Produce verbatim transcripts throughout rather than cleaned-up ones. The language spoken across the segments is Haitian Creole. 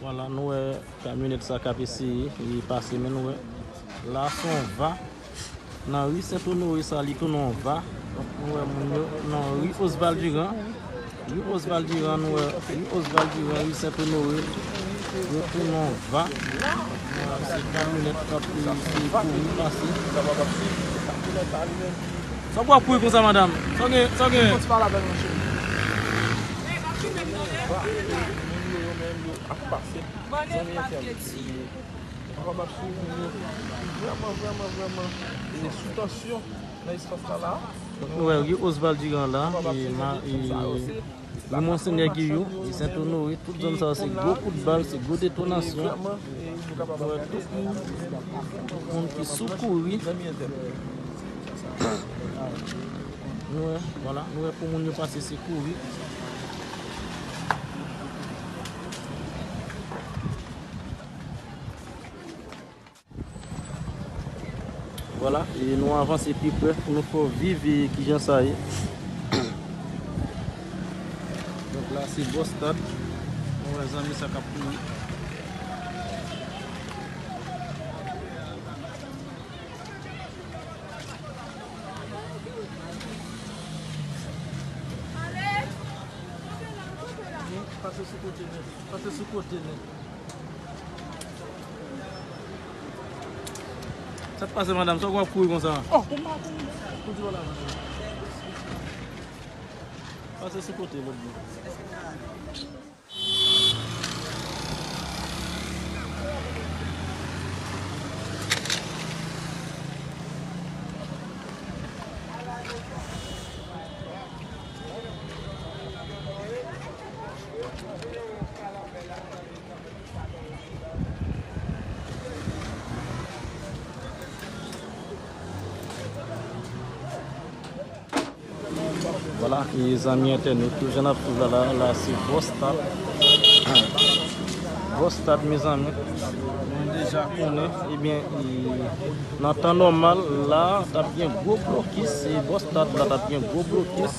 Vwala, nou wè kamyonèt sa k ap eseye li pase, men nou wè la se yon va. Nan ri Sent Onore sa, li tounen yon va. Donk, nou wè moun yo nan ri Osval Diran. Ri Osval Diran, nou wè ri Osval Diran, ri Sent Onore, yo tounen yon va. Donk, nou wè se kamyonèt k ap eseye kouri pase. Sa w ap kouri konsa, madanm? Sa w gen, sa w gen? Moun yo, yo menm, yo ap pase. Zanmi entènot, e, nou kapab ap swiv moun yo ki vrèman, vrèman, vrèman, e, sou tansyon nan espas la la. Donk, nou wè ri Osval Diran la, e, ma, e, ri Monsenyè Giyou, e, Sent Onore, tout zòn sa yo se gwo kout bal, se gwo detonasyon. Nou wè tout moun, tout moun ki sou kouri. Nou wè, vwala, nou wè pou moun yo pase se kouri. Vwala, e nou avanse pi pre pou nou fè w viv, e, kijan sa ye. Donk la, se bò stad. Nou wè zanmi sa k ap kouri. Pase sou kote, men. Pase sou kote, men. Sa k pase, madanm? Sa w ap kouri konsa? Oh, pou m pa kouri. Pou di w la, madanm. Pase sou kote, lòt bò. Vwala, e zanmi entènot yo, jan n ap swiv la, la, la se bò stad. Bò stad, mezanmi. Nou deja konnen, ebyen, e, nan tan nòmal, la, t ap gen gwo blokis, e bò stad la, t ap gen gwo blokis.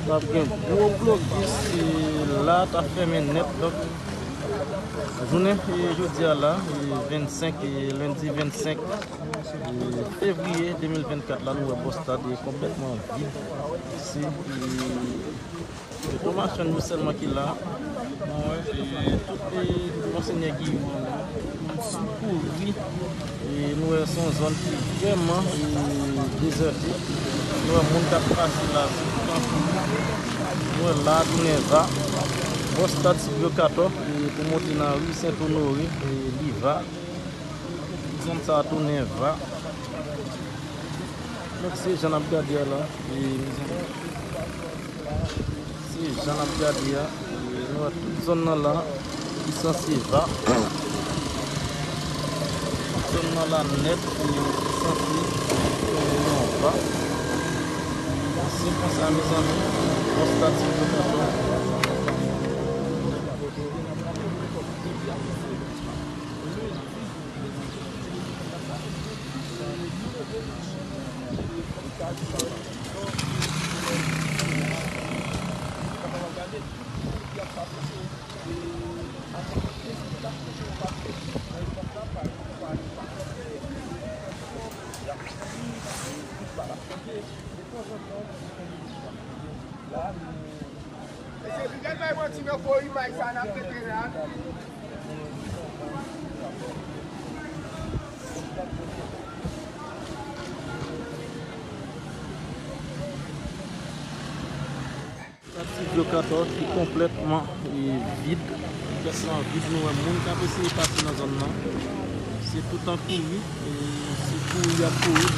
T ap gen gwo blokis, e la, t ap fèmen nèt. Donk, jounen, e, jodi a la, e, vennsenk, e, lendi vennsenk, e, fevriye de mil vennkat la, nou wè bò stad e konplètman vid. Se, e, se to machann yo sèlman ki la. Nou wè, e, tout, e, Monsenyè Giyou an la, moun sou kouri. E nou wè se yon zòn ki vrèman, e, dezète. Nou wè moun k ap pase la, se tout an kouri. Nou wè la tounen va. Bò stad Silvyo Katò, e, pou monte nan ri Sent Onore, e, li va. Tout zòn sa a tounen va. Donk, se jan n ap gade a la, e, mezanmi. Se jan n ap gade a, e, nou wè tout zòn nan la ki sanse va. Tout zòn nan la nèt, e, ki sanse tounen yon va. Se konsa, mezanmi, bò stad Silvyo Katò. Mesye, Miguel bay mwen ti nan fo imaj sa n ap mete la. Stad Silvyo Katò ki konplètman, e, vid. Konplètman vid, nou wè moun k ap eseye pase nan zòn nan. Se tout an kouri, e, se kouri y ap kouri.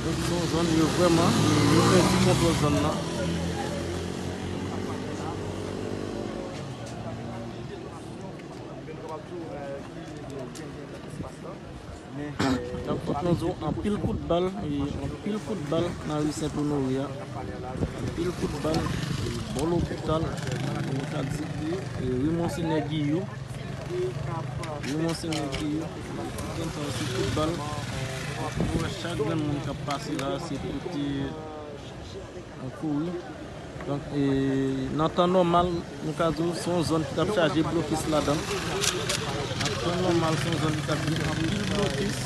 Donk, se yon zòn yo vrèman, e, yo pèdi kontwòl zòn nan. Donk, fòk nou di w, anpil kout bal, e, anpil kout bal nan ri Sent Onore a. Anpil kout bal, e, bò lopital, nou ka di, e, ri Monsenyè Giyou. Ri Monsenyè Giyou, tout zòn sa yo se kout bal. Nou wè chak grenn moun k ap pase la, se pote yon kouri. Donk, e, nan tan nòmal, nou ka di w, se yon zòn ki t ap chaje blokis ladan l. Nan tan nòmal, se yon zòn ki t ap gen anpil blokis.